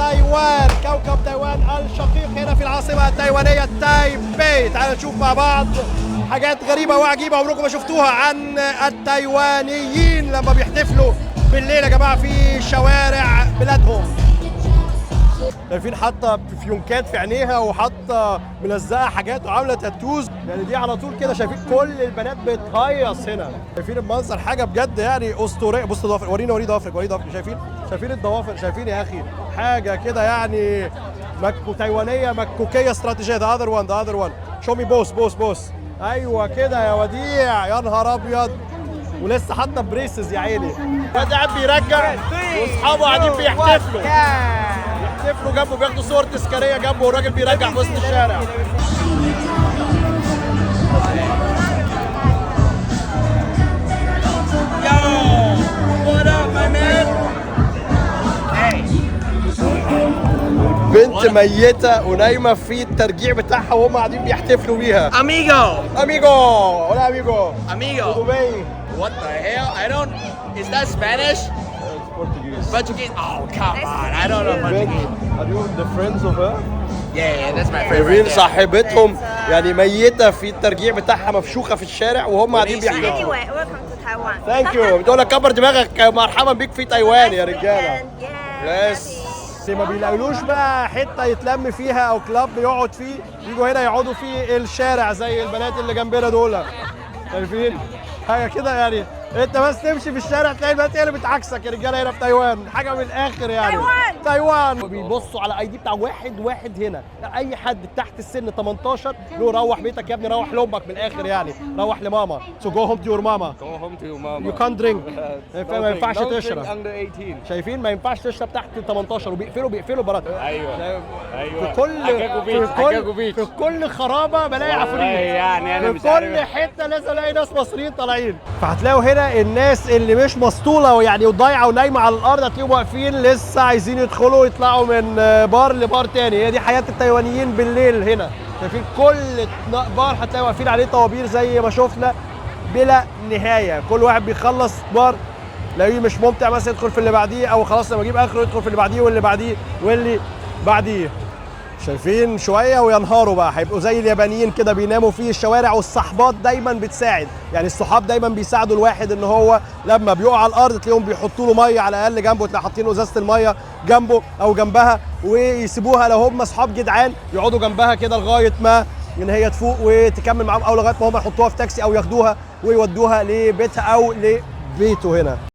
تايوان، كوكب تايوان الشقيق، هنا في العاصمة التايوانية تايبي. تعالوا نشوف مع بعض حاجات غريبة وعجيبة عمركم ما شفتوها عن التايوانيين لما بيحتفلوا بالليل يا جماعة في شوارع بلادهم. شايفين حاطه فيونكات في عينيها وحاطه ملزقه حاجات وعامله tattoos، يعني دي على طول كده. شايفين كل البنات بتهيص هنا، شايفين المنظر؟ حاجة بجد يعني اسطوريه. بص ضوافر، ورينا وريني ضوافرك، وريني ضوافرك. شايفين؟ شايفين الضوافر؟ شايفين يا اخي؟ حاجة كده يعني مكو تايوانيه مكوكيه استراتيجيه. the other one، the other one، show me both، both، both. ايوه كده يا وديع، يا نهار ابيض، ولسه حاطه braces يا عيني. ده قاعد بيرجع واصحابه قاعدين بيحتفلوا، يحتفلوا جنبه، بياخدوا صور تذكارية جنبه والراجل بيرجع في وسط الشارع. Yo, what up, my man? Hey. بنت ميته ونايمه في الترجيع بتاعها وهم قاعدين بيحتفلوا بيها. Amigo. Amigo، hola amigo. Amigo. دبي. What the hell? I don't. Is that Spanish? Portuguese. Portuguese? Oh, come on. I don't know Portuguese. Are you the friends of her? Yeah, that's my friend. شايفين Right there. صاحبتهم يعني ميته في الترجيع بتاعها، مفشوخه في الشارع، وهم قاعدين بيحتفلوا. Anyway, welcome to Taiwan. Thank you. بتقول لك كبر دماغك، مرحبا بيك في تايوان يا رجاله. Nice weekend. Yeah. بس ما بيلاقولوش بقى حتة يتلم فيها او club يقعد فيه، يجوا هنا يقعدوا في الشارع زي البنات اللي جنبنا دول. شايفين حاجة كده؟ يعني انت بس تمشي في الشارع تلاقي البنات هي اللي بتعاكسك يا رجاله هنا في تايوان، حاجة من الاخر يعني. تايوان. تايوان. بيبصوا على ID بتاع واحد واحد هنا، لا اي حد تحت السن 18 له روح بيتك يا ابني، روح لامك من الاخر، يعني روح لماما. so go home to your mama. Go home to your mama. you can't drink. ما ينفعش No drink تشرب. under 18. شايفين؟ ما ينفعش تشرب تحت 18، وبيقفلوا بيقفلوا برات. ايوه ايوه. في كل حجاجو في beach، حجاجو كل beach. في كل خرابه بلاقي والله عفريت. يعني أنا في مش كل عارف. حتة لازم الاقي ناس مصريين طالعين. فهتلاقوا هنا الناس اللي مش مسطوله ويعني وضايعه ونايمه على الارض، هتلاقيهم واقفين لسه عايزين يدخلوا ويطلعوا من بار لبار تاني. هي دي حياة التايوانيين بالليل هنا. شايفين؟ كل بار هتلاقي واقفين عليه طوابير زي ما شفنا بلا نهايه. كل واحد بيخلص بار لاقيه مش ممتع مثلا يدخل في اللي بعديه، او خلاص لما اجيب اخره يدخل في اللي بعديه واللي بعديه واللي بعديه. شايفين؟ شوية وينهاروا بقى، هيبقوا زي اليابانيين كده بيناموا في الشوارع. والصحبات دايما بتساعد، يعني الصحاب دايما بيساعدوا الواحد ان هو لما بيقع على الارض تلاقيهم بيحطوا له مية على الاقل جنبه، تلاقي حاطين ازازة المية جنبه او جنبها ويسيبوها. لو هم اصحاب جدعان يقعدوا جنبها كده لغاية ما ان هي تفوق وتكمل معاهم، او لغاية ما هم يحطوها في تاكسي او ياخدوها ويودوها لبيتها او لبيته هنا.